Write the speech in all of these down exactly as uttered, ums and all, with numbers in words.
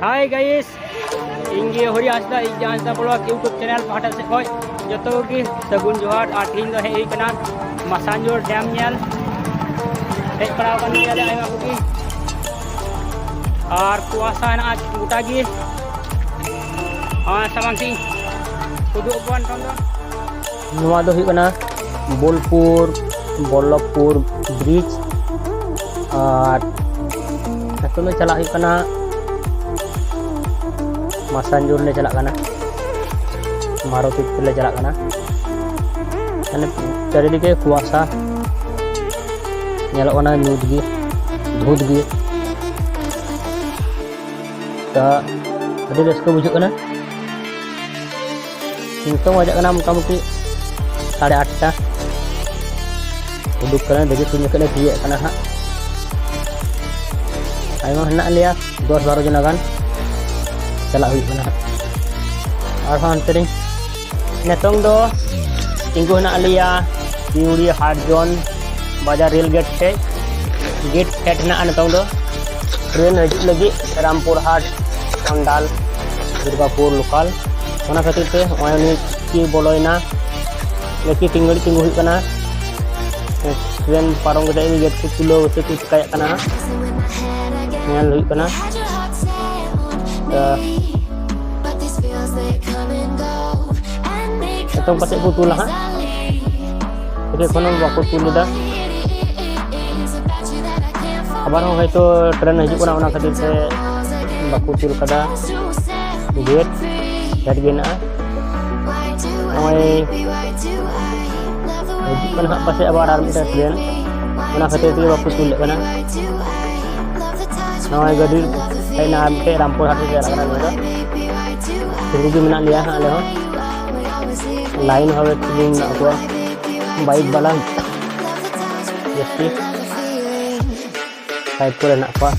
Hi guys, ᱤᱧ ᱜᱮ ᱦᱚᱨᱤ ᱦᱟᱸᱥᱫᱟ, ᱤᱧ ᱦᱟᱸᱥᱫᱟ ᱵᱞᱚᱜ YouTube channel ᱯᱟᱦᱴᱟ ᱥᱮᱫ ᱠᱷᱚᱱ ᱡᱚᱛᱚ ᱜᱮ ᱥᱟᱹᱜᱩᱱ ᱡᱚᱦᱟᱨ᱾ ᱟᱨ ᱛᱮᱦᱮᱧ ᱫᱚ ᱦᱮᱡ ᱦᱩᱭ ᱠᱟᱱᱟ ᱢᱟᱥᱟᱱᱡᱳᱲ dam ᱧᱮᱞ᱾ ᱦᱮᱡ ᱵᱟᱲᱟ ᱟᱠᱟᱱ ᱜᱮᱭᱟᱞᱮ ᱟᱭᱢᱟ ᱠᱚᱜᱮ, ᱟᱨ ᱠᱩᱣᱟᱥᱟ ᱦᱮᱱᱟᱜᱼᱟ ᱜᱚᱴᱟ ᱜᱮ᱾ ᱟᱨ ᱥᱟᱢᱟᱝ ᱥᱮᱫ ᱩᱫᱩᱜ ᱟᱠᱚᱣᱟ ᱱᱤᱛᱚᱝ ᱫᱚ᱾ ᱱᱚᱣᱟ ᱫᱚ ᱦᱩᱭᱩᱜ ᱠᱟᱱᱟ ᱵᱳᱞᱯᱩᱨ ᱵᱚᱞᱞᱚᱵᱷᱯᱩᱨ bridge᱾ ᱟᱨ ᱱᱤᱛᱚᱝ ᱫᱚ ᱪᱟᱞᱟᱜ ᱦᱩᱭᱩᱜ ᱠᱟᱱᱟ ᱢᱟᱥᱟᱱᱡᱳᱲ ᱞᱮ ᱪᱟᱞᱟᱜ ᱠᱟᱱᱟ, ᱢᱟᱨᱚᱛᱤ ᱛᱮᱞᱮ ᱪᱟᱞᱟᱜ ᱠᱟᱱᱟ᱾ ᱢᱟᱱᱮ ᱪᱟᱨᱤᱫᱤᱠᱮ ᱠᱩᱣᱟᱥᱟ ᱧᱮᱞᱚᱜ ᱠᱟᱱᱟ, ᱧᱩᱛ ᱜᱮ, ᱫᱷᱩᱸᱫ ᱜᱮ᱾ ᱛᱚ ᱟᱹᱰᱤ ᱨᱟᱹᱥᱠᱟᱹ ᱵᱩᱡᱷᱟᱹᱜ ᱠᱟᱱᱟ᱾ ᱱᱤᱛᱚᱝ ᱵᱟᱡᱟᱜ ᱠᱟᱱᱟ ᱢᱚᱴᱟᱢᱩᱴᱤ ᱥᱟᱲᱮ ᱟᱴᱴᱟ᱾ ᱩᱰᱩᱠ ᱠᱟᱱᱟ, ᱫᱮᱡᱚᱜ ᱛᱤᱱ ᱡᱚᱠᱷᱚᱱ ᱞᱮ ᱛᱤᱭᱳᱜ ᱠᱟᱱᱟ ᱦᱟᱸᱜ᱾ ᱟᱭᱢᱟ ᱦᱮᱱᱟᱜ ᱞᱮᱭᱟ, ᱫᱚᱥ ᱵᱟᱨᱚ ᱡᱚᱱᱟ ᱜᱟᱱ᱾ ᱪᱟᱞᱟᱜ ᱦᱩᱭᱩᱜ ᱠᱟᱱᱟ ᱦᱟᱸᱜ᱾ ᱟᱨᱦᱚᱸ ᱦᱟᱱᱛᱮ ᱨᱮ ᱱᱤᱛᱚᱝ ᱫᱚ ᱛᱤᱸᱜᱩ ᱦᱮᱱᱟᱜ ᱞᱮᱭᱟ ᱥᱤᱣᱲᱤ ᱦᱟᱴ ᱡᱚᱱ ᱵᱟᱡᱟᱨ ᱨᱮᱞ ᱜᱮᱴ ᱴᱷᱮᱡ᱾ ᱜᱮᱴ ᱯᱷᱮᱰ ᱦᱮᱱᱟᱜᱼᱟ ᱱᱤᱛᱚᱝ ᱫᱚ᱾ ᱴᱨᱮᱱ ᱦᱤᱡᱩᱜ ᱞᱟᱹᱜᱤᱫ ᱨᱟᱢᱯᱩᱨ ᱦᱟᱴ, ᱚᱱᱰᱟᱞ, ᱫᱩᱨᱜᱟᱯᱩᱨ ᱞᱳᱠᱟᱞ᱾ ᱚᱱᱟ ᱠᱷᱟᱹᱛᱤᱨ ᱛᱮ ᱱᱚᱜᱼᱚᱭ ᱩᱱᱤ ᱠᱤ ᱵᱚᱞᱚᱭᱮᱱᱟ, ᱞᱮᱠᱤ ᱛᱤᱱ ᱜᱷᱟᱹᱲᱤᱡ ᱛᱤᱸᱜᱩ ᱦᱩᱭᱩᱜ ᱠᱟᱱᱟ᱾ ᱴᱨᱮᱱ ᱯᱟᱨᱚᱢ ᱠᱟᱛᱮ ᱜᱮ ᱜᱮᱴ ᱠᱚ ᱛᱩᱞᱟᱹᱣ ᱥᱮ ᱠᱚ ᱪᱤᱠᱟᱭᱮᱫ ᱠᱟᱱᱟ ᱦᱟᱸᱜ᱾ ᱧᱮᱞ ᱦᱩᱭᱩᱜ ᱠᱟᱱᱟ᱾ ᱛᱚ, ᱮᱛᱚᱢ ᱠᱟᱛᱮ ᱠᱚ ᱛᱩᱞᱟ ᱦᱟᱸᱜ᱾ ᱮᱠᱷᱚᱱᱳ ᱵᱟᱠᱚ ᱛᱩᱞ ᱮᱫᱟ᱾ ᱟᱵᱟᱨ ᱦᱚᱸ ᱦᱚᱭᱛᱳ ᱴᱨᱮᱱ ᱦᱤᱡᱩᱜ ᱠᱟᱱᱟ, ᱚᱱᱟ ᱠᱷᱟᱹᱛᱤᱨ ᱛᱮ ᱵᱟᱠᱚ ᱛᱩᱞ ᱠᱟᱫᱟ᱾ ᱜᱮᱴ ᱯᱷᱮᱰ ᱜᱮ ᱦᱮᱱᱟᱜᱼᱟ᱾ ᱱᱚᱜᱼᱚᱭ ᱦᱤᱡᱩᱜ ᱠᱟᱱᱟ ᱦᱟᱸᱜ ᱯᱟᱥᱮᱡ ᱟᱵᱟᱨ ᱟᱨ ᱢᱤᱫᱴᱟᱝ ᱴᱨᱮᱱ, ᱚᱱᱟ ᱠᱷᱟᱹᱛᱤᱨ ᱛᱮᱜᱮ ᱵᱟᱠᱚ ᱛᱩᱞᱮᱫ ᱠᱟᱱᱟ᱾ ᱱᱚᱜᱼᱚᱭ ᱜᱟᱹᱰᱤ ᱦᱮᱡ ᱮᱱᱟ ᱟᱨ ᱢᱤᱫᱴᱮᱡ ᱨᱟᱢᱯᱩᱨ ᱦᱟᱴ ᱨᱮ ᱪᱟᱞᱟᱜ ᱠᱟᱱᱟ ᱱᱚᱰᱮ᱾ ᱛᱤᱸᱜᱩ ᱜᱮ ᱢᱮᱱᱟᱜ ᱞᱮᱭᱟ ᱦᱟᱸᱜ ᱟᱞᱮ ᱦᱚᱸ᱾ ᱞᱟᱭᱤᱱ ᱵᱷᱟᱵᱮ ᱛᱤᱸᱜᱩ ᱢᱮᱱᱟᱜ ᱠᱚᱣᱟ ᱵᱟᱭᱤᱠ ᱵᱟᱞᱟ ᱡᱟᱹᱥᱛᱤ᱾ ᱥᱟᱭᱤᱰ ᱠᱚᱨᱮ ᱦᱮᱱᱟᱜ ᱠᱚᱣᱟ᱾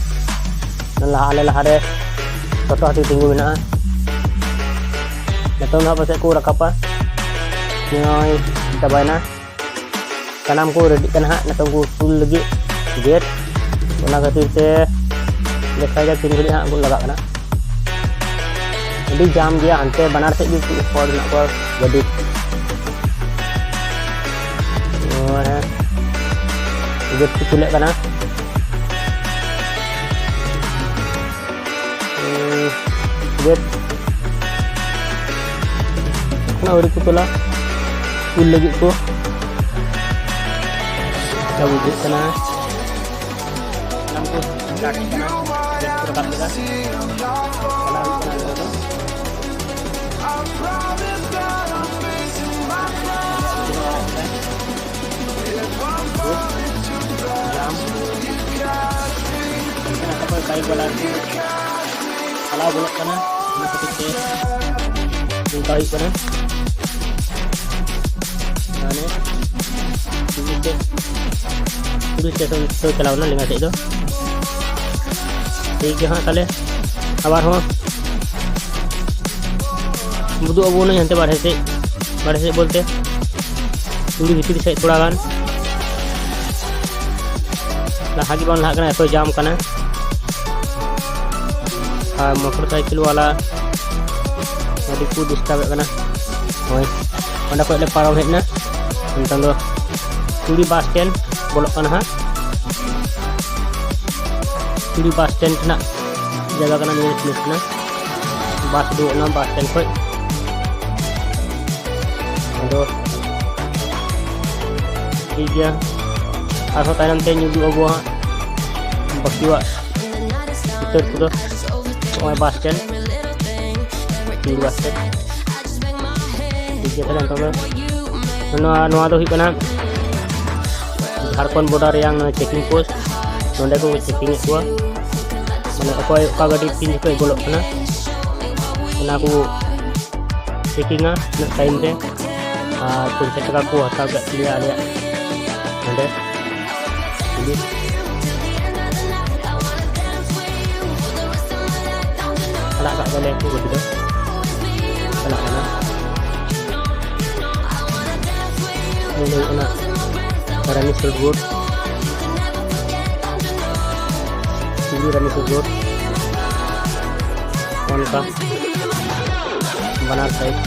ᱞᱟᱦᱟ, ᱟᱞᱮ ᱞᱟᱦᱟᱨᱮ ᱴᱳᱴᱳ ᱦᱟᱹᱛᱤ ᱛᱤᱸᱜᱩ ᱢᱮᱱᱟᱜᱼᱟ᱾ ᱱᱤᱛᱚᱝ ᱫᱚ ᱦᱟᱸᱜ ᱯᱟᱥᱮᱡ ᱠᱚ ᱨᱟᱠᱟᱵᱟ᱾ ᱱᱚᱜᱼᱚᱭ ᱪᱟᱵᱟᱭᱮᱱᱟ᱾ ᱥᱟᱱᱟᱢ ᱠᱚ ᱨᱮᱰᱤᱜ ᱠᱟᱱᱟ ᱦᱟᱸᱜ ᱱᱤᱛᱚᱝ ᱠᱚ ᱛᱩᱞ ᱞᱟᱹᱜᱤᱫ ᱜᱮᱴ᱾ ᱚᱱᱟ ᱠᱷᱟᱹᱛᱤᱨ ᱛᱮ ᱫᱮᱠᱷᱟ ᱡᱟᱠ ᱛᱤᱱ ᱜᱷᱟᱹᱲᱤᱡ ᱦᱟᱸᱜ ᱵᱚᱱ ᱞᱟᱜᱟᱜ ᱠᱟᱱᱟ᱾ ᱟᱹᱰᱤ ᱡᱟᱢ ᱜᱮᱭᱟ, ᱦᱟᱱᱛᱮ ᱵᱟᱱᱟᱨ ᱥᱮᱫ ᱜᱮ ᱦᱚᱲ ᱢᱮᱱᱟᱜ ᱠᱚᱣᱟ ᱜᱟᱹᱰᱤ᱾ ᱱᱚᱜᱼᱚᱭ ᱦᱟᱸᱜ ᱜᱮᱴ ᱠᱚ ᱛᱩᱞᱮᱫ ᱠᱟᱱᱟ᱾ ᱩᱸ, ᱜᱮᱴ ᱮᱠᱷᱚᱱ ᱟᱹᱣᱨᱤ ᱠᱚ ᱛᱩᱞᱟ, ᱛᱩᱞ ᱞᱟᱹᱜᱤᱫ ᱠᱚ᱾ ᱪᱮᱫ ᱞᱮᱠᱟ ᱵᱩᱡᱷᱟᱹᱜ ᱠᱟᱱᱟ? ᱥᱟᱱᱟᱢ ᱠᱚ start ᱠᱟᱱᱟ, ᱜᱮᱴ ᱠᱚ ᱨᱟᱠᱟᱵ ᱠᱮᱫᱟ᱾ ᱪᱟᱞᱟᱣ ᱦᱩᱭᱩᱜ ᱠᱟᱱᱟ ᱱᱤᱛᱚᱜ ᱫᱚ᱾ ᱡᱟᱢ᱾ ᱦᱟᱱᱛᱮ ᱱᱟᱛᱮ ᱠᱷᱚᱱ ᱵᱟᱭᱤᱠ ᱵᱟᱞᱟ ᱠᱚ ᱪᱟᱞᱟᱣ ᱵᱚᱞᱚᱜ ᱠᱟᱱᱟ, ᱚᱱᱟ ᱠᱷᱟᱹᱛᱤᱨ ᱛᱮ ᱱᱚᱝᱠᱟ ᱦᱩᱭᱩᱜ ᱠᱟᱱᱟ᱾ ᱢᱟᱱᱮ ᱯᱩᱞᱤᱥ ᱥᱴᱮ-, ᱯᱩᱞᱤᱥ ᱥᱴᱮᱥᱚᱱ ᱛᱮ ᱪᱟᱞᱟᱣ ᱮᱱᱟ ᱞᱮᱸᱜᱟ ᱥᱮᱫ ᱫᱚ᱾ ᱴᱷᱤᱠ ᱜᱮᱭᱟ ᱦᱟᱸᱜ, ᱛᱟᱦᱞᱮ ᱟᱵᱟᱨ ᱦᱚᱸ ᱩᱫᱩᱜ ᱟᱵᱚᱱᱟᱹᱧ ᱦᱟᱱᱛᱮ ᱵᱟᱨᱦᱮ ᱥᱮᱫ, ᱵᱟᱨᱦᱮ ᱥᱮᱫ ᱵᱚᱞᱛᱮ ᱠᱩᱲᱤ ᱵᱷᱤᱛᱨᱤ ᱥᱮᱫ ᱛᱷᱚᱲᱟ ᱜᱟᱱ᱾ ᱞᱟᱦᱟ ᱜᱮ ᱵᱟᱝ ᱞᱟᱦᱟᱜ ᱠᱟᱱᱟ, ᱮᱛᱚ ᱡᱟᱢ ᱠᱟᱱᱟ᱾ ᱟᱨ ᱢᱚᱴᱚᱨ ᱥᱟᱭᱠᱮᱞ ᱵᱟᱞᱟ ᱟᱹᱰᱤ ᱠᱚ ᱰᱤᱥᱴᱟᱵᱮᱫ ᱠᱟᱱᱟ᱾ ᱦᱳᱭ, ᱚᱸᱰᱮ ᱠᱷᱚᱡ ᱞᱮ ᱯᱟᱨᱚᱢ ᱦᱮᱡ ᱮᱱᱟ᱾ ᱱᱤᱛᱚᱝ ᱫᱚ ᱪᱩᱲᱤ ᱵᱟᱥ ᱥᱴᱮᱱᱰ ᱵᱚᱞᱚᱜ ᱠᱟᱱᱟ ᱦᱟᱸᱜ᱾ ᱪᱩᱲᱤ ᱵᱟᱥ ᱥᱴᱮᱱᱰ ᱨᱮᱱᱟᱜ ᱡᱟᱭᱜᱟ ᱠᱟᱱᱟ, ᱱᱤᱭᱟᱹ ᱯᱞᱮᱥ ᱠᱟᱱᱟ᱾ ᱵᱟᱥ ᱩᱰᱩᱠᱚᱜ ᱠᱟᱱᱟ ᱵᱟᱥ ᱥᱴᱮᱱᱰ ᱠᱷᱚᱡ᱾ ᱟᱫᱚ ᱴᱷᱤᱠ ᱜᱮᱭᱟ, ᱟᱨᱦᱚᱸ ᱛᱟᱭᱱᱚᱢ ᱛᱮ ᱧᱩᱨᱩᱜ ᱟᱵᱚ ᱦᱟᱸᱜ ᱵᱟᱹᱠᱤᱭᱟᱜ ᱪᱤᱛᱟᱹᱨ ᱠᱚᱫᱚ᱾ ᱱᱚᱜᱼᱚᱭ ᱵᱟᱥ ᱥᱴᱮᱱᱰ, ᱪᱩᱲᱤ ᱵᱟᱥ ᱥᱴᱮᱱᱰ᱾ ᱴᱷᱤᱠ ᱜᱮᱭᱟ, ᱛᱟᱦᱞᱮ ᱱᱤᱛᱚᱝ ᱫᱚ ᱱᱚᱣᱟ, ᱱᱚᱣᱟ ᱫᱚ ᱦᱩᱭᱩᱜ ᱠᱟᱱᱟ ᱡᱷᱟᱲᱠᱷᱚᱸᱰ ᱵᱚᱰᱟᱨ ᱨᱮᱭᱟᱜ ᱪᱮᱠᱤᱝ ᱯᱳᱥᱴ᱾ ᱱᱚᱸᱰᱮ ᱠᱚ ᱪᱮᱠᱤᱝ ᱮᱫ ᱠᱚᱣᱟ, ᱢᱟᱱᱮ ᱚᱠᱚᱭ ᱚᱠᱟ ᱜᱟᱹᱰᱤ ᱛᱤᱱ ᱡᱚᱠᱷᱚᱡ ᱵᱚᱞᱚᱜ ᱠᱟᱱᱟ, ᱚᱱᱟ ᱠᱚ ᱪᱮᱠᱤᱝᱟ ᱩᱱᱟᱹᱜ ᱴᱟᱭᱤᱢ ᱨᱮ᱾ ᱟᱨ ᱯᱚᱧᱪᱟᱥ ᱴᱟᱠᱟ ᱠᱚ ᱦᱟᱛᱟᱣ ᱠᱮᱫ ᱛᱟᱞᱮᱭᱟ ᱟᱞᱮᱭᱟᱜ ᱱᱚᱸᱰᱮ᱾ ᱯᱩᱞᱤᱥ ᱟᱲᱟᱜ ᱠᱟᱜ ᱛᱟᱞᱮᱭᱟ ᱠᱚ ᱜᱟᱹᱰᱤ ᱫᱚ᱾ ᱪᱟᱞᱟᱜ ᱠᱟᱱᱟ᱾ ᱱᱤᱭᱟᱹ ᱫᱚ ᱦᱩᱭᱩᱜ ᱠᱟᱱᱟ ᱨᱟᱱᱤ ᱥᱩᱨ ᱨᱳᱰ, ᱥᱤᱣᱲᱤ ᱨᱟᱱᱤ ᱥᱩᱨ ᱨᱳᱰ᱾ ᱚᱱᱠᱟ ᱵᱟᱱᱟᱨ ᱥᱟᱭᱤᱰ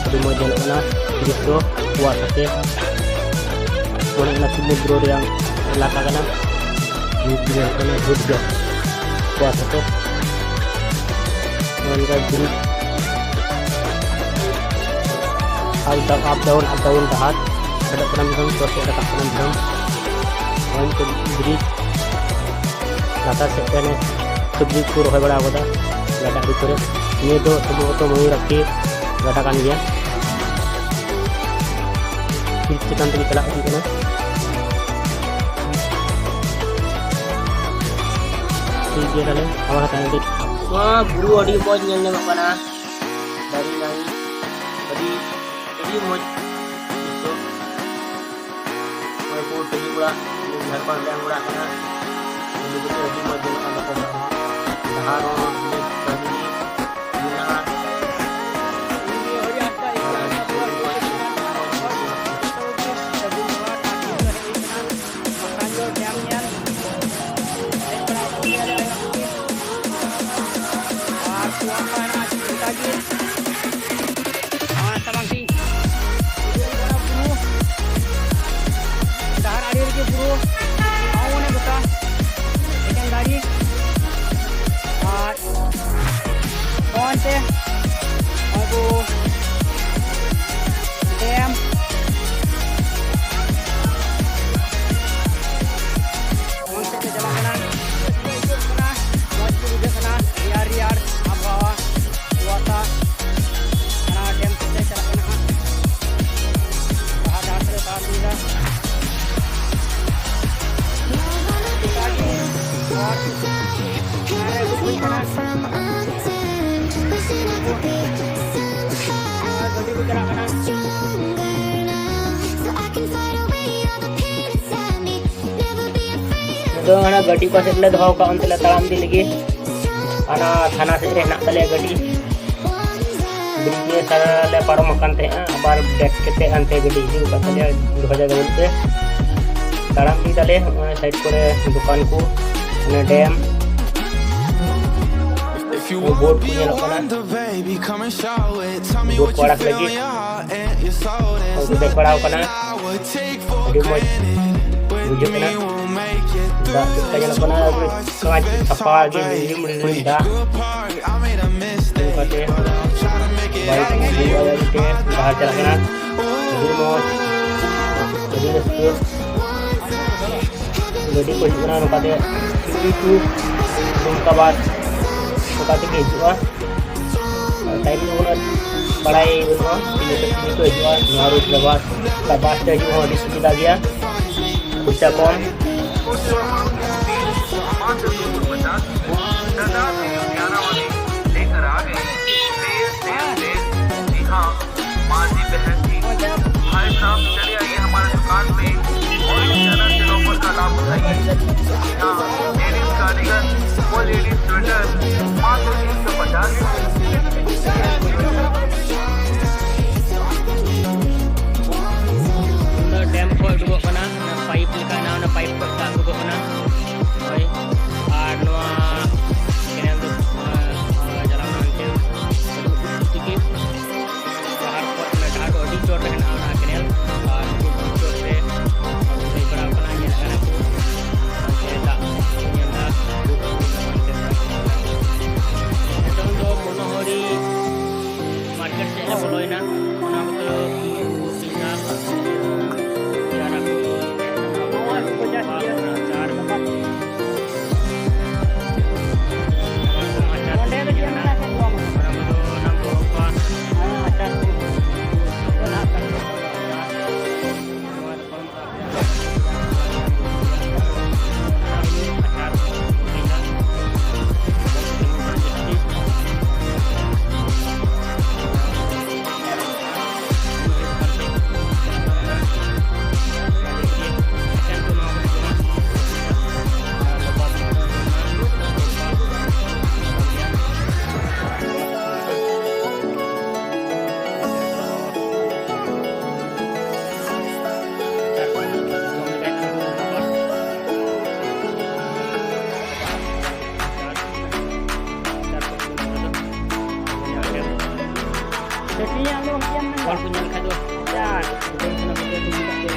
ᱟᱹᱰᱤ ᱢᱚᱡᱽ ᱧᱮᱞᱚᱜ ᱠᱟᱱᱟ ᱫᱨᱤᱥᱥᱚ ᱠᱩᱣᱟᱥᱟ ᱛᱮ᱾ ᱢᱚᱱᱮ ᱦᱩᱭᱩᱜ ᱠᱟᱱᱟ ᱥᱩᱢᱩᱫᱨᱚ ᱨᱮᱭᱟᱜ ᱮᱞᱟᱠᱟ ᱠᱟᱱᱟ᱾ ᱵᱷᱩᱛ ᱧᱮᱞᱚᱜ ᱠᱟᱱᱟ, ᱵᱷᱩᱛ ᱜᱮ ᱠᱩᱣᱟᱥᱟ ᱛᱮ᱾ ᱱᱚᱜᱼᱚ ᱱᱚᱝᱠᱟ bridge, up down, up down, up down ᱰᱟᱦᱟᱨ ᱯᱷᱮᱰᱚᱜ ᱠᱟᱱᱟ ᱢᱤᱫ ᱫᱷᱟᱣ, ᱪᱚᱴ ᱥᱮᱫ ᱨᱟᱠᱟᱵ ᱠᱟᱱᱟ ᱢᱤᱫ ᱫᱷᱟᱣ᱾ ᱱᱚᱜᱼᱚᱭ ᱱᱤᱛᱚᱜ ᱵᱨᱤᱡᱽ ᱞᱟᱛᱟᱨ ᱥᱮᱫ ᱛᱮ ᱚᱱᱮ ᱥᱚᱵᱽᱡᱤ ᱠᱚ ᱨᱚᱦᱚᱭ ᱵᱟᱲᱟ ᱟᱠᱟᱫᱟ ᱜᱟᱰᱟ ᱟᱲᱮ ᱠᱚᱨᱮ᱾ ᱱᱤᱭᱟᱹ ᱫᱚ ᱥᱚᱢᱵᱷᱚᱵᱚᱛᱚ ᱢᱚᱭᱩᱨᱟᱠᱠᱷᱤ ᱜᱟᱰᱟ ᱠᱟᱱ ᱜᱮᱭᱟ᱾ ᱵᱨᱤᱡᱽ ᱪᱮᱛᱟᱱ ᱛᱮᱜᱮ ᱪᱟᱞᱟᱜ ᱦᱩᱭᱩᱜ ᱠᱟᱱᱟ᱾ ᱴᱷᱤᱠ ᱜᱮᱭᱟ, ᱛᱟᱦᱞᱮ ᱟᱵᱟᱨ ᱦᱟᱛᱟᱣ ᱞᱟᱹᱜᱤᱫ᱾ ᱱᱚᱣᱟ ᱵᱩᱨᱩ ᱟᱹᱰᱤ ᱢᱚᱡᱽ ᱧᱮᱞ ᱧᱟᱢᱚᱜ ᱠᱟᱱᱟ, ᱫᱟᱨᱮ ᱱᱟᱹᱲᱤ ᱟᱹᱰᱤ, ᱟᱹᱰᱤ ᱢᱚᱡᱽ ᱫᱨᱤᱥᱥᱚ᱾ ᱱᱚᱜᱼᱚᱭ ᱠᱚ ᱴᱟᱺᱰᱤ ᱚᱲᱟᱜ, ᱡᱷᱟᱲᱠᱷᱚᱸᱰ ᱨᱮᱭᱟᱜ ᱚᱲᱟᱜ ᱠᱟᱱᱟ᱾ ᱟᱹᱰᱤ ᱢᱚᱡᱽ ᱧᱮᱞᱚᱜ ᱠᱟᱱ ᱛᱟᱠᱚᱣᱟ᱾ ᱰᱟᱦᱟᱨ ᱦᱚᱸ ᱟᱹᱰᱤ ᱢᱚᱡᱽ ᱢᱮᱱᱟᱜᱼᱟ᱾ ᱢᱟᱠᱟᱱᱡᱳᱲ ᱰᱮᱢ ᱧᱮᱞ ᱦᱮᱡ ᱵᱟᱲᱟ ᱟᱠᱟᱱ ᱜᱮᱭᱟᱞᱮ ᱟᱭᱢᱟ ᱠᱚᱜᱮ᱾ ᱟᱨ ᱠᱩᱣᱟᱥᱟ ᱦᱮᱱᱟᱜᱼᱟ ᱚᱱᱠᱟ ᱜᱮ᱾ ᱟᱨ ᱥᱟᱢᱟᱝ ᱥᱮᱫ ᱵᱩᱨᱩ, ᱰᱟᱦᱟᱨ ᱟᱲᱮ ᱨᱮᱜᱮ ᱵᱩᱨᱩ, ᱟᱨ ᱚᱱᱮ ᱜᱚᱴᱟ ᱮᱠᱮᱱ ᱫᱟᱨᱮ᱾ ᱟᱨ ᱚᱱᱛᱮ ᱟᱵᱚ ᱰᱮᱢ ᱚᱱᱛᱮ ᱛᱮ ᱪᱟᱞᱟᱜ ᱠᱟᱱᱟ᱾ ᱟᱹᱭᱠᱟᱹᱜ ᱠᱟᱱᱟ, ᱢᱚᱡᱽ ᱜᱮ ᱵᱩᱡᱷᱟᱹᱜ ᱠᱟᱱᱟ, ᱨᱮᱭᱟᱲ ᱨᱮᱭᱟᱲ ᱟᱵᱚᱦᱟᱣᱟ, ᱠᱩᱣᱟᱥᱟ᱾ ᱚᱱᱟ ᱰᱮᱢ ᱥᱮᱫ ᱛᱮ ᱪᱟᱞᱟᱜ ᱠᱟᱱᱟ ᱦᱟᱸᱜ᱾ ᱰᱟᱦᱟᱨ ᱰᱟᱦᱟᱨ ᱛᱮᱞᱮ ᱛᱟᱲᱟᱢ ᱤᱫᱤᱭᱮᱫᱟ᱾ ᱚᱱᱠᱟ ᱜᱮ ᱦᱚᱨ ᱟᱨᱮ ᱵᱩᱡᱷᱟᱹᱜ ᱠᱟᱱᱟ᱾ ᱟᱨ ᱜᱟᱹᱰᱤ ᱠᱚ ᱪᱟᱞᱟᱜ ᱠᱟᱱᱟ᱾ ᱱᱤᱛᱚᱜ ᱚᱱᱟ ᱜᱟᱹᱰᱤ ᱯᱟᱥᱮ ᱨᱮᱞᱮ ᱫᱚᱦᱚ ᱠᱟᱜᱼᱟ, ᱚᱱᱛᱮ ᱞᱮ ᱛᱟᱲᱟᱢ ᱤᱫᱤ ᱞᱟᱹᱜᱤᱫ᱾ ᱚᱱᱟ ᱛᱷᱟᱱᱟ ᱥᱮᱫ ᱨᱮ ᱦᱮᱱᱟᱜ ᱛᱟᱞᱮᱭᱟ ᱜᱟᱹᱰᱤ᱾ ᱵᱨᱤᱡᱽ ᱱᱤᱭᱟᱹ ᱥᱟᱨᱟ ᱞᱮ ᱯᱟᱨᱚᱢ ᱟᱠᱟᱱ ᱛᱟᱦᱮᱸᱜᱼᱟ, ᱟᱵᱟᱨ ᱵᱮᱠ ᱠᱟᱛᱮ ᱦᱟᱱᱛᱮ ᱜᱟᱹᱰᱤ ᱤᱫᱤ ᱟᱠᱟᱫ ᱛᱟᱞᱮᱭᱟ ᱫᱩ ᱦᱟᱡᱟᱨ ᱜᱟᱹᱰᱤ ᱛᱮ᱾ ᱛᱟᱲᱟᱢ ᱤᱫᱤ ᱫᱟᱞᱮ ᱱᱚᱜᱼᱚᱭ ᱥᱟᱭᱤᱰ ᱠᱚᱨᱮ ᱫᱚᱠᱟᱱ ᱠᱚ, ᱚᱱᱟ ᱰᱮᱢ᱾ ᱵᱳᱴ ᱠᱚ ᱧᱮᱞᱚᱜ ᱠᱟᱱᱟ, ᱵᱳᱴ ᱠᱚ ᱟᱲᱟᱜ ᱞᱟᱹᱜᱤᱫ ᱩᱱᱠᱩ ᱫᱮᱡ ᱵᱟᱲᱟᱣ ᱠᱟᱱᱟ᱾ ᱟᱹᱰᱤ ᱢᱚᱡᱽ ᱵᱩᱡᱷᱟᱹᱜ ᱠᱟᱱᱟ᱾ ᱫᱟᱜ ᱪᱮᱫ ᱞᱮᱠᱟ ᱧᱮᱞᱚᱜ ᱠᱟᱱᱟ, ᱟᱹᱰᱤ ᱠᱟᱸᱪ ᱥᱟᱯᱷᱟ ᱜᱮ, ᱨᱤᱢ ᱨᱤᱢ ᱫᱟᱜ᱾ ᱚᱱᱠᱟᱛᱮ ᱵᱟᱭᱤᱠ ᱰᱟᱦᱟᱨ ᱪᱟᱞᱟᱜ ᱠᱟᱱᱟ᱾ ᱟᱹᱰᱤ ᱢᱚᱡᱽ, ᱟᱹᱰᱤ ᱨᱟᱹᱥᱠᱟᱹ᱾ ᱜᱟᱹᱰᱤ ᱠᱚ ᱦᱤᱡᱩᱜ ᱠᱟᱱᱟ ᱱᱚᱝᱠᱟᱛᱮ, ᱴᱩ ᱴᱩ, ᱫᱩᱢᱠᱟ ᱵᱟᱥ, ᱱᱚᱝᱠᱟ ᱛᱮᱜᱮ ᱦᱤᱡᱩᱜᱼᱟ᱾ ᱴᱟᱭᱤᱢ ᱫᱚ ᱩᱱᱟᱹᱜ ᱵᱟᱲᱟᱭ ᱵᱟᱹᱱᱩᱜᱼᱟ, ᱛᱤᱱᱟᱹᱜ ᱛᱮ ᱛᱤᱱᱟᱹᱜ ᱠᱚ ᱦᱤᱡᱩᱜᱼᱟ᱾ ᱱᱚᱣᱟ ᱨᱩᱴ ᱨᱮ ᱵᱟᱥ, ᱚᱱᱠᱟ ᱵᱟᱥ ᱛᱮ ᱦᱤᱡᱩᱜ ᱦᱚᱸ ᱟᱹᱰᱤ ᱥᱩᱵᱤᱫᱷᱟ ᱜᱮᱭᱟ, ᱯᱚᱭᱥᱟ ᱠᱚᱢ᱾ लेकर आ गए। तेज, तेज, तेज। जी हाँ, माँ जी बहन जी। भाई साहब, चले आइए हमारे दुकान पे और इस चैनल के ऑफर का लाभ उठाइए। जी हाँ, लेडीज कार्डिगन और लेडीज स्वेटर मात्र तीन सौ पचास। ᱩᱱ ᱫᱚ ᱰᱮᱢ ᱠᱷᱚᱱ ᱩᱰᱩᱠᱚᱜ ᱠᱟᱱᱟ, ᱚᱱᱟ ᱯᱟᱭᱤᱯ ᱞᱮᱠᱟ ᱦᱮᱱᱟᱜᱼᱟ, ᱚᱱᱟ ᱯᱟᱭᱤᱯ ᱠᱷᱚᱱ ᱫᱟᱜ ᱩᱰᱩᱠᱚᱜ ᱠᱟᱱᱟ᱾ ᱦᱳᱭ, ᱟᱨ ᱱᱚᱣᱟ ᱠᱮᱱᱮᱞ ᱫᱚ, ᱟᱨ, ᱟᱨ ᱪᱟᱞᱟᱣ ᱮᱱᱟ ᱦᱟᱱᱛᱮ ᱟᱹᱰᱤ ᱩᱥᱩᱞ ᱛᱮᱜᱮ᱾ ᱰᱟᱦᱟᱨ ᱠᱚ, ᱚᱱᱟ ᱰᱟᱦᱟᱨ ᱫᱚ ᱟᱹᱰᱤ ᱪᱚᱴ ᱨᱮ ᱦᱮᱱᱟᱜᱼᱟ, ᱚᱱᱟ ᱠᱮᱱᱮᱞ᱾ ᱟᱨ ᱩᱱᱠᱩ ᱵᱩᱨᱩ ᱪᱚᱴ ᱨᱮ ᱫᱮᱡ ᱵᱟᱲᱟᱣ ᱠᱟᱱᱟ, ᱧᱮᱞ ᱠᱟᱱᱟ ᱠᱚ᱾ ᱚᱱᱛᱮ ᱫᱟᱜ ᱠᱚ ᱧᱮᱞ ᱮᱫᱟ, ᱵᱩᱨᱩ ᱠᱚ ᱧᱮᱞ ᱮᱫᱟ, ᱚᱱᱛᱮ ᱫᱟᱜ᱾ ᱦᱚᱲ ᱠᱚ ᱧᱮᱞ ᱠᱷᱟᱡ ᱫᱚ, ᱭᱟ, ᱵᱚᱞ ᱠᱟᱱᱟ ᱠᱚ, ᱵᱚᱞ ᱠᱟᱱᱟ ᱠᱚ᱾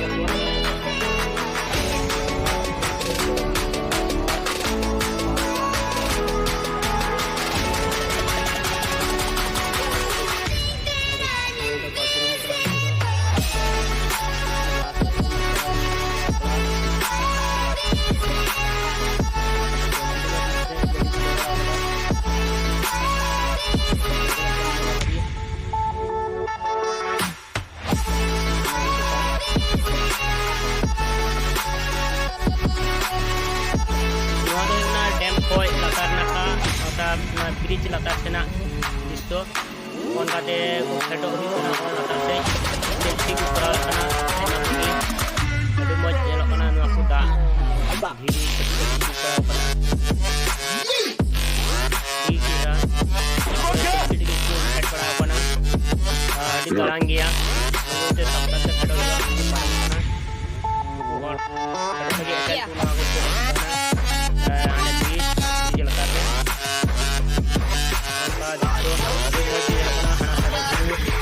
ᱱᱚᱣᱟ ᱫᱚ ᱦᱩᱭᱩᱜ ᱠᱟᱱᱟ ᱰᱮᱢ ᱠᱷᱚᱡ ᱞᱟᱛᱟᱨ ᱱᱟᱠᱷᱟ, ᱚᱨᱛᱷᱟᱛ ᱚᱱᱟ ᱵᱨᱤᱡᱽ ᱞᱟᱛᱟᱨ ᱥᱮᱱᱟᱜ ᱫᱨᱤᱥᱥᱚ᱾ ᱚᱱᱠᱟᱛᱮ ᱠᱚ ᱯᱷᱮᱰᱚᱜ ᱦᱩᱭᱩᱜ ᱠᱟᱱᱟ, ᱚᱱᱟ ᱞᱟᱛᱟᱨ ᱥᱮᱫ ᱥᱮᱞᱯᱷᱤ ᱠᱚ ᱠᱚᱨᱟᱣ ᱠᱟᱱᱟ᱾ ᱟᱭᱢᱟ ᱠᱚᱜᱮ ᱟᱹᱰᱤ ᱢᱚᱡᱽ ᱧᱮᱞᱚᱜ ᱠᱟᱱᱟ ᱱᱚᱣᱟ ᱠᱚ ᱫᱟᱜ, ᱫᱷᱤᱨᱤ ᱠᱚ ᱠᱚᱨᱟᱣ ᱠᱟᱱᱟ᱾ ᱴᱷᱤᱠ ᱜᱮᱭᱟ, ᱥᱮᱞᱯᱷᱤ ᱞᱟᱹᱜᱤᱫ ᱠᱚ ᱯᱷᱮᱰ ᱵᱟᱲᱟᱣ ᱠᱟᱱᱟ᱾ ᱟᱨ ᱟᱹᱰᱤ ᱫᱟᱲᱟᱝ ᱜᱮᱭᱟ, ᱚᱱᱟᱛᱮ ᱥᱟᱵᱫᱷᱟᱱ ᱛᱮ ᱯᱷᱮᱰᱚᱜ ᱦᱩᱭᱩᱜᱼᱟ᱾ ᱩᱱᱠᱩ ᱯᱟᱨᱚᱢᱚᱜ ᱠᱟᱱᱟ, ᱩᱱᱠᱩ ᱦᱚᱲ ᱯᱷᱮᱰᱚᱜ ᱞᱟᱹᱜᱤᱫ ᱮᱠᱟᱞ ᱠᱚ ᱱᱚᱣᱟ ᱠᱚ ᱠᱚ ᱠᱟᱱᱟ᱾ ᱟᱨ ᱦᱟᱸᱰᱮ ᱵᱨᱤᱡᱽ, ᱵᱨᱤᱡᱽ ᱞᱟᱛᱟᱨ ᱨᱮ ᱚᱱᱠᱟ ᱫᱨᱤᱥᱥᱚ ᱟᱹᱰᱤ ᱢᱚᱡᱽ ᱧᱮᱞᱚᱜ ᱠᱟᱱᱟ᱾ ᱦᱟᱱᱟ ᱥᱟᱭᱤᱰ ᱨᱮ ᱵᱩᱨᱩ,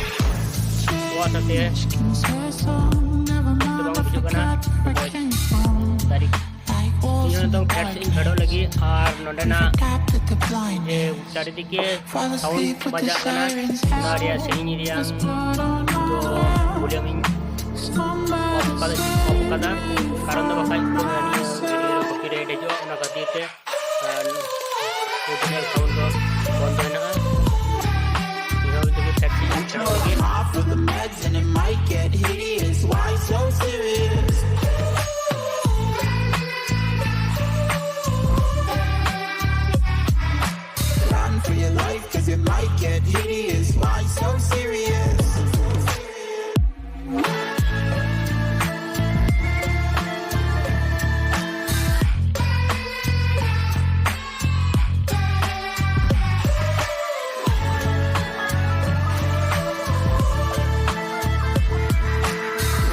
ᱠᱩᱣᱟᱥᱟ ᱛᱮ ᱫᱚ ᱵᱟᱝ ᱵᱩᱡᱷᱟᱹᱜ ᱠᱟᱱᱟ᱾ ᱫᱟᱨᱮ, ᱤᱧ ᱦᱚᱸ ᱱᱤᱛᱚᱝ ᱯᱷᱮᱰ ᱥᱮᱫ ᱤᱧ ᱯᱷᱮᱰᱚᱜ ᱞᱟᱹᱜᱤᱫ, ᱟᱨ ᱱᱚᱸᱰᱮᱱᱟᱜ ᱡᱮ ᱪᱟᱨᱤᱫᱤᱠᱮ ᱥᱟᱣᱩᱱᱰ ᱵᱟᱡᱟᱜ ᱠᱟᱱᱟ, ᱚᱱᱟ ᱨᱮᱭᱟᱜ ᱥᱮᱨᱮᱧ ᱨᱮᱭᱟᱜ ᱫᱚ ᱵᱷᱚᱞᱤᱭᱟᱢ ᱤᱧ ᱚᱯᱷ ᱠᱟᱫᱟ, ᱚᱯᱷ ᱠᱟᱫᱟ, ᱠᱟᱨᱚᱱ ᱫᱚ ᱵᱟᱠᱷᱟᱡ ᱱᱤᱭᱟᱹ ᱠᱚᱯᱤᱨᱟᱭᱤᱴ ᱦᱤᱡᱩᱜᱼᱟ, ᱚᱱᱟ ᱠᱷᱟᱹᱛᱤᱨ ᱛᱮ᱾ ᱟᱨ ᱚᱨᱤᱡᱤᱱᱟᱞ ᱥᱟᱣᱩᱱᱰ ᱫᱚ ᱵᱚᱱᱫᱚ ᱦᱮᱱᱟᱜᱼᱟ᱾ ᱱᱤᱭᱟᱹ ᱦᱚᱸ ᱡᱩᱫᱤ factory half full of meds and it might get hideous, why so serious? Run for your life, 'cause it might get hideous. Why so serious?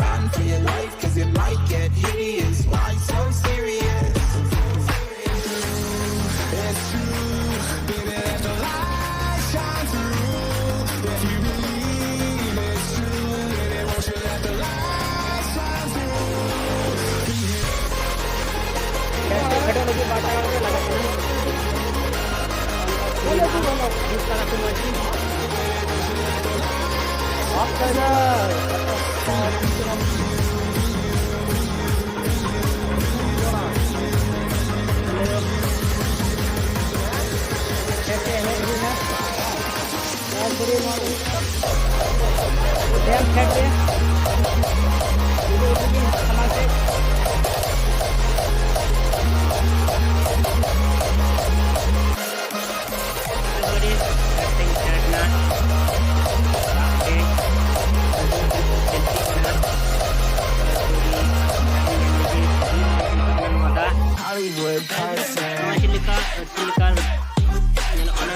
Run for your life, 'cause it might get hideous. Why so serious? It's true, baby, let the light shine through. If you believe ᱮᱱᱮᱡ ᱦᱩᱭᱱᱟ᱾ ᱮᱠᱵᱟᱨᱮ ᱱᱚᱣᱟ ᱫᱚ dam ᱯᱷᱮᱰ ᱨᱮ ᱩᱰᱩᱠ ᱞᱟᱹᱜᱤᱫ ᱥᱟᱢᱟᱝ ᱥᱮᱫ᱾ ᱮᱠᱵᱟᱨᱮ ᱰᱮᱢ ᱯᱷᱮᱰ ᱮᱱᱟ᱾ ᱫᱟᱜ ᱛᱮ ᱪᱮᱞᱥᱤᱜ ᱠᱟᱱᱟ᱾ ᱱᱚᱣᱟ ᱫᱟᱜ ᱱᱚᱣᱟ ᱪᱮᱫ ᱞᱮᱠᱟ ᱪᱮᱫ ᱞᱮᱠᱟ ᱧᱮᱞᱚᱜ ᱠᱟᱱᱟ,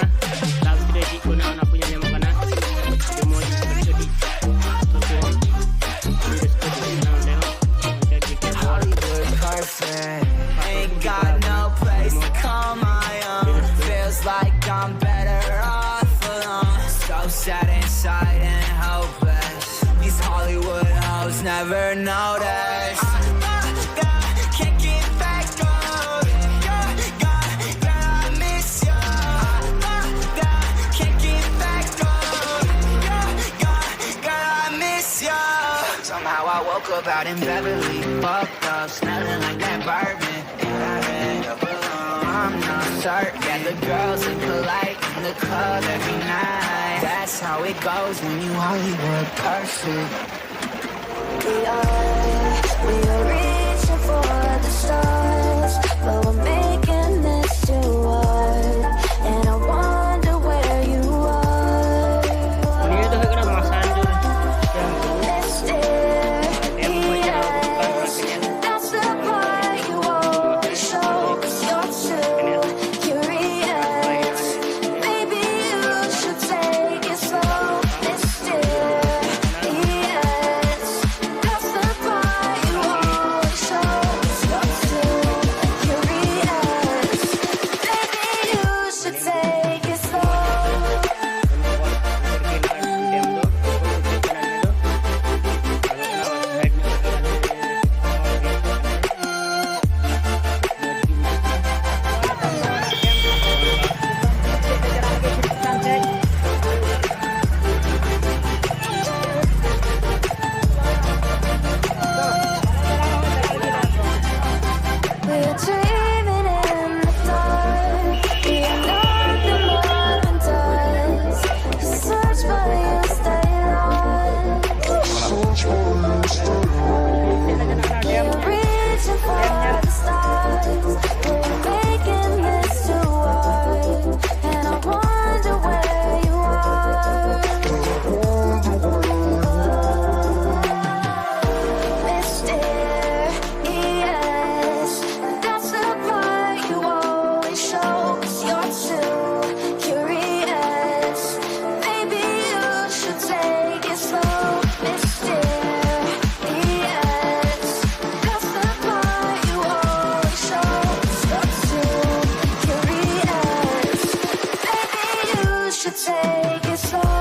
ᱫᱟᱜ ᱵᱷᱤᱛᱨᱤ ᱨᱮ ᱪᱮᱫ ᱠᱚ ᱢᱮᱱᱟᱜᱼᱟ, ᱚᱱᱟ ᱠᱚ ᱧᱮᱞ ᱧᱟᱢᱚᱜ ᱠᱟᱱᱟ᱾ ᱟᱹᱰᱤ ᱢᱚᱡᱽ, ᱟᱹᱰᱤ, ᱟᱹᱰᱤ ᱟᱹᱰᱤ ᱨᱟᱹᱥᱠᱟᱹ ᱵᱩᱡᱷᱟᱹᱜ ᱠᱟᱱᱟ ᱱᱚᱸᱰᱮ ᱦᱚᱸ᱾ ᱚᱱᱛᱮ cricket ball. Ain't got no place to call my own. Feels like I'm better off alone. So sad inside and hopeless. These Hollywood hoes never notice. Can't get back on. Yeah, yeah, yeah, I miss you. Can't get back on. Yeah, yeah, yeah, I miss you. Somehow I woke up out in Beverly, fucked up, smelling like that bourbon. I'm not certain. Yeah, the girls ain't polite in the club every night. That's how it goes when you Hollywood perfect. We are, we are reaching for the stars, but we're making this too hard. And I wonder where you are. ᱱᱤᱭᱟᱹ ᱫᱚ ᱦᱩᱭᱩᱜ ᱠᱟᱱᱟ ᱢᱟᱥᱟᱱᱡᱳᱨ dam ᱠᱚ᱾ Mister, dam ᱠᱷᱚᱱ ᱪᱟᱞᱟᱣ ᱫᱚᱨᱠᱟᱨ ᱠᱟᱱᱟ᱾ Yes, that's the part you won't show, 'cause you're too curious. Maybe you should take it slow, Mister. Yes, that's the part you won't Take it slow.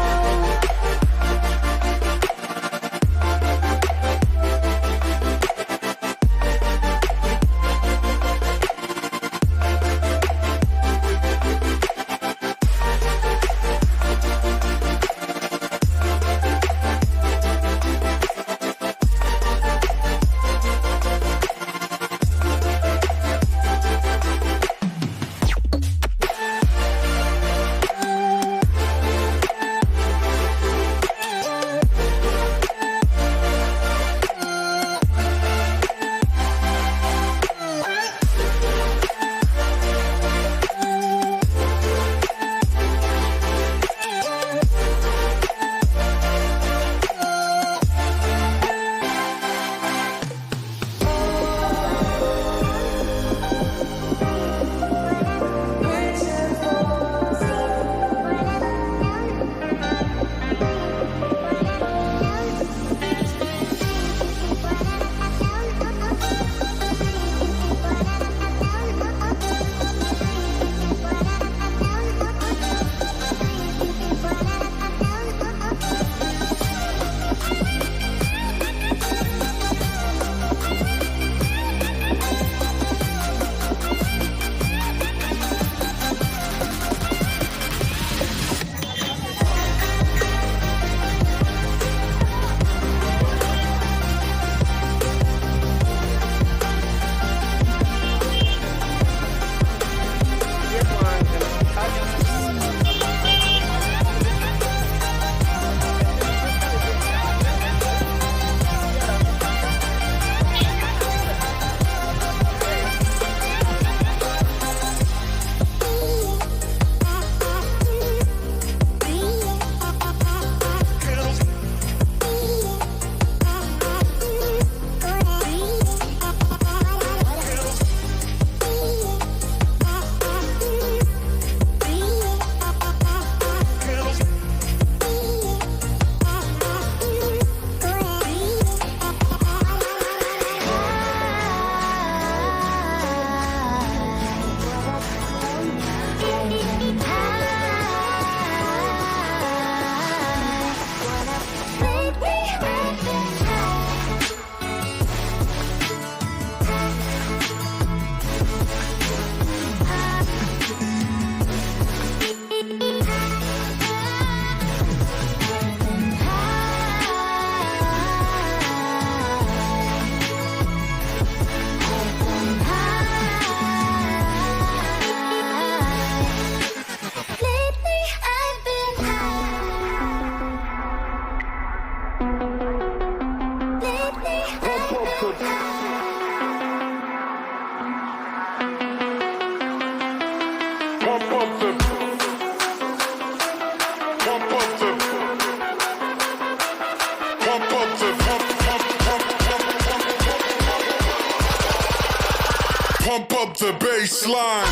Baseline.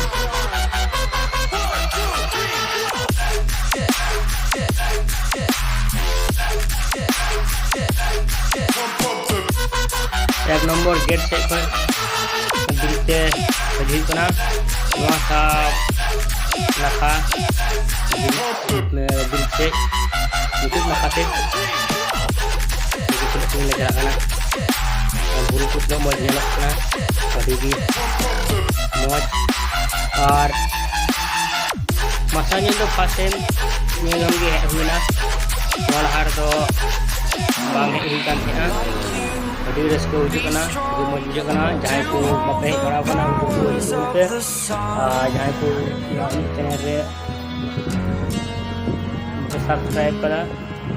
Pump up the ᱮᱠ number gate ᱥᱮᱫ ᱠᱷᱚᱱ ᱵᱤᱨᱤᱡᱽ ᱛᱮ ᱦᱤᱡᱩᱜ ᱠᱟᱱᱟ᱾ ᱱᱚᱣᱟ ᱥᱟᱵ ᱞᱟᱠᱷᱟ ᱵᱤᱨᱤᱡᱽ ᱥᱮᱫ ᱢᱩᱪᱟᱹᱫ ᱱᱟᱠᱷᱟ ᱥᱮᱫ ᱠᱤᱪᱷᱩ ᱥᱟᱺᱜᱤᱧ ᱞᱮ ᱪᱟᱞᱟᱜ ᱠᱟᱱᱟ᱾ ᱵᱩᱨᱩ ᱠᱚ ᱛᱤᱱᱟᱹᱜ ᱢᱚᱡᱽ ᱧᱮᱞᱚᱜ ᱠᱟᱱᱟ, ᱟᱹᱰᱤ ᱜᱮ ᱢᱚᱡᱽ᱾ ᱟᱨ ᱢᱟᱥᱟ ᱧᱮᱞ ᱫᱚ ᱯᱷᱟᱥᱴ ᱴᱟᱭᱤᱢ ᱧᱮᱞ ᱡᱚᱝ ᱜᱮ ᱦᱮᱡ ᱦᱩᱭᱱᱟ᱾ ᱱᱚᱣᱟ ᱞᱟᱦᱟ ᱨᱮᱫᱚ ᱵᱟᱝ ᱦᱮᱡ ᱦᱩᱭ ᱠᱟᱱ ᱛᱟᱦᱮᱸᱜᱼᱟ᱾ ᱟᱹᱰᱤ ᱨᱟᱹᱥᱠᱟᱹ ᱵᱩᱡᱷᱟᱹᱜ ᱠᱟᱱᱟ, ᱟᱹᱰᱤ ᱢᱚᱡᱽ ᱵᱩᱡᱷᱟᱹᱜ ᱠᱟᱱᱟ᱾ ᱡᱟᱦᱟᱸᱭ ᱠᱚ ᱵᱟᱯᱮ ᱦᱮᱡ ᱵᱟᱲᱟ ᱟᱠᱟᱱᱟ, ᱩᱱᱠᱩ ᱠᱚ ᱦᱤᱡᱩᱜ ᱛᱟᱵᱚᱱ ᱯᱮ᱾ ᱟᱨ ᱡᱟᱦᱟᱸᱭ ᱠᱚ ᱱᱚᱣᱟ ᱪᱮᱱᱮᱞ ᱨᱮ ᱵᱟᱯᱮ ᱥᱟᱵᱥᱠᱨᱟᱭᱤᱵ ᱠᱟᱫᱟ,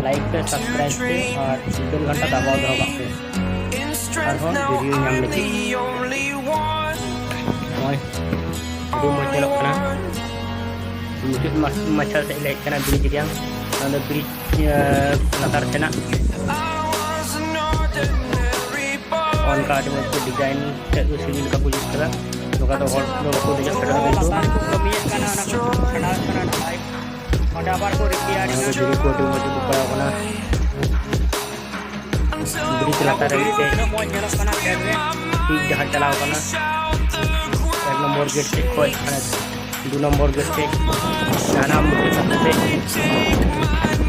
ᱞᱟᱭᱤᱠ ᱯᱮ, ᱥᱟᱵᱥᱠᱨᱟᱭᱤᱵ ᱯᱮ ᱟᱨ ᱵᱮᱞ ᱜᱷᱚᱱᱴᱟ ᱫᱟᱵᱟᱣ ᱫᱚᱦᱚ ᱠᱟᱜ ᱯᱮ᱾ ᱟᱨᱦᱚᱸ ᱵᱷᱤᱰᱤᱭᱳ ᱧᱟᱢ ᱞᱟᱹᱜᱤᱫ ᱱᱚᱜᱼᱚᱭ ᱟᱹᱰᱤ ᱢᱚᱡᱽ ᱧᱮᱞᱚᱜ ᱠᱟᱱᱟ᱾ ᱢᱩᱪᱟᱹᱫ ᱢᱟ-, ᱢᱟᱪᱷᱟ ᱥᱮᱫ ᱞᱮ ᱦᱮᱡ ᱠᱟᱱᱟ ᱵᱨᱤᱡᱽ ᱨᱮᱭᱟᱜ᱾ ᱚᱱᱟ ᱫᱚ ᱵᱨᱤᱡᱽ, ᱟᱸ, ᱞᱟᱛᱟᱨ ᱥᱮᱱᱟᱜ᱾ ᱚᱱᱠᱟ ᱟᱹᱰᱤ ᱢᱚᱡᱽ ᱠᱚ ᱰᱤᱡᱟᱭᱤᱱ ᱛᱮᱫ ᱫᱚ ᱥᱤᱲᱤ ᱞᱮᱠᱟ ᱠᱚ ᱡᱩᱛ ᱠᱟᱫᱟ᱾ ᱱᱚᱝᱠᱟ ᱫᱚ ᱦᱚᱲ ᱫᱚ ᱵᱟᱠᱚ ᱫᱮᱡᱚᱜ ᱯᱷᱮᱰᱚᱜᱼᱟ ᱠᱤᱱᱛᱩ᱾ ᱞᱟᱛᱟᱨ ᱨᱮᱠᱚ ᱠᱟᱹᱢᱤᱭᱮᱫ ᱠᱟᱱᱟ, ᱚᱱᱟ ᱠᱚ ᱪᱷᱟᱰᱟᱣᱮᱫ ᱠᱟᱱᱟ ᱰᱷᱟᱞᱟᱭ᱾ ᱚᱸᱰᱮ ᱟᱵᱟᱨ ᱠᱚ ᱨᱤᱯᱮᱭᱟᱨᱤᱝᱟ᱾ ᱚᱱᱟ ᱫᱚ ᱫᱷᱤᱨᱤ ᱠᱚ ᱟᱹᱰᱤ ᱢᱚᱡᱽ ᱩᱫᱩᱜ ᱵᱟᱲᱟᱣ ᱠᱟᱱᱟ᱾ ᱵᱨᱤᱡᱽ ᱞᱟᱛᱟᱨ ᱨᱮ ᱢᱤᱫᱴᱮᱡ ᱛᱤᱱᱟᱹᱜ ᱢᱚᱡᱽ ᱧᱮᱞᱚᱜ ᱠᱟᱱᱟ ᱯᱷᱮᱰ ᱨᱮ᱾ ᱯᱤᱪ ᱰᱟᱦᱟᱨ ᱪᱟᱞᱟᱣ ᱠᱟᱱᱟ᱾ ᱮᱠ ᱱᱚᱢᱵᱚᱨ ᱜᱮᱴ ᱥᱮᱫ ᱠᱷᱚᱡ ᱦᱟᱱᱮ ᱫᱩ ᱱᱚᱢᱵᱚᱨ ᱜᱮᱴ ᱥᱮᱫ ᱡᱟᱦᱟᱱᱟᱜ ᱢᱩᱪᱟᱹᱫ ᱠᱟᱛᱮ ᱥᱮᱫ